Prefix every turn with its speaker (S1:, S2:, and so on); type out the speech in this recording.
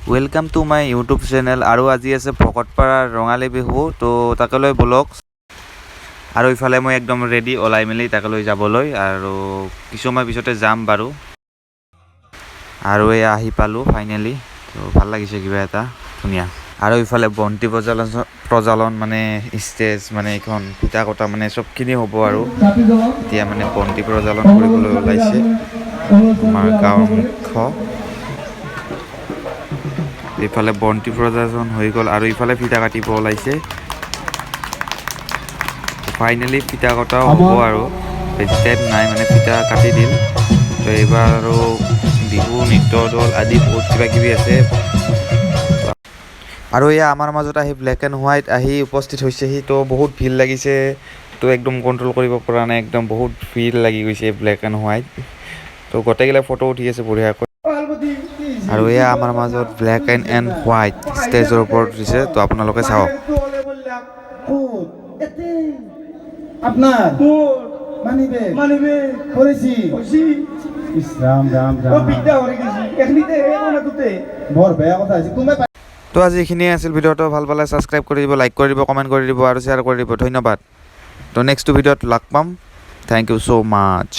S1: Welcome to my YouTube channel. আৰু আজি আছে ভকতপাৰাৰ ৰঙালী বিহু, তো তাকে লৈ ব্লগ। আৰু ইফালে মই একদম ৰেডি, ওলাই মেলি তাকে লৈ যাবলৈ আৰু কিছু সময় পিছতে যাম বাৰু। আৰু এয়া আহি পালোঁ ফাইনেলি। তো ভাল লাগিছে কিবা এটা ধুনীয়া। আৰু ইফালে বন্তি প্ৰজ্বলন, মানে ষ্টেজ, মানে এইখন ফিটা কটা, মানে চবখিনি হ'ব। আৰু এতিয়া মানে বন্তি প্ৰজ্বলন কৰিবলৈ ওলাইছে আমাৰ গাঁৱৰ মুখ্য। ইফালে বন্তি প্ৰজ্বলন হৈ গ'ল আৰু ইফালে ফিটা কাটিব ওলাইছে। ফাইনেলি ফিটা কটাও হ'ব আৰু বেছি টাইম নাই, মানে ফিটা কাটি দিল। তো এইবাৰ আৰু বিহু নৃত্য দল আদি বহুত কিবা কিবি আছে। আৰু এয়া আমাৰ মাজত আহি ব্লেক এণ্ড হোৱাইট আহি উপস্থিত হৈছেহি। তো বহুত ভিৰ লাগিছে, তো একদম কণ্ট্ৰল কৰিব পৰা নাই, একদম বহুত ভিৰ লাগি গৈছে ব্লেক এণ্ড হোৱাইট। তো গোটেইগিলা ফটো উঠি আছে বঢ়িয়াকৈ। আৰু এয়া আমাৰ মাজত ব্লেক এণ্ড এণ্ড হোৱাইট ষ্টেজৰ ওপৰত উঠিছে। তো আপোনালোকে চাওক।
S2: আপনার মানিবে
S3: মানিবে।
S2: করেছি।
S3: কইছি।
S2: ইস রাম রাম
S3: ও
S2: রাম।
S3: বিদ্যা হরে গেছি এখনিতে না তুতে।
S2: বৰ বেয়া কথা হৈছে কোনোবাই।
S1: তো আজি এইখিনিয়ে আছিল। ভিডিঅ'টো ভাল পালে ছাবস্ক্ৰাইব কৰি দিব, লাইক কৰি দিব, কমেণ্ট কৰি দিব আৰু শ্বেয়াৰ কৰি দিব। ধন্যবাদ। তো নেক্সট ভিডিঅ'ত লগ পাম। Thank you so much.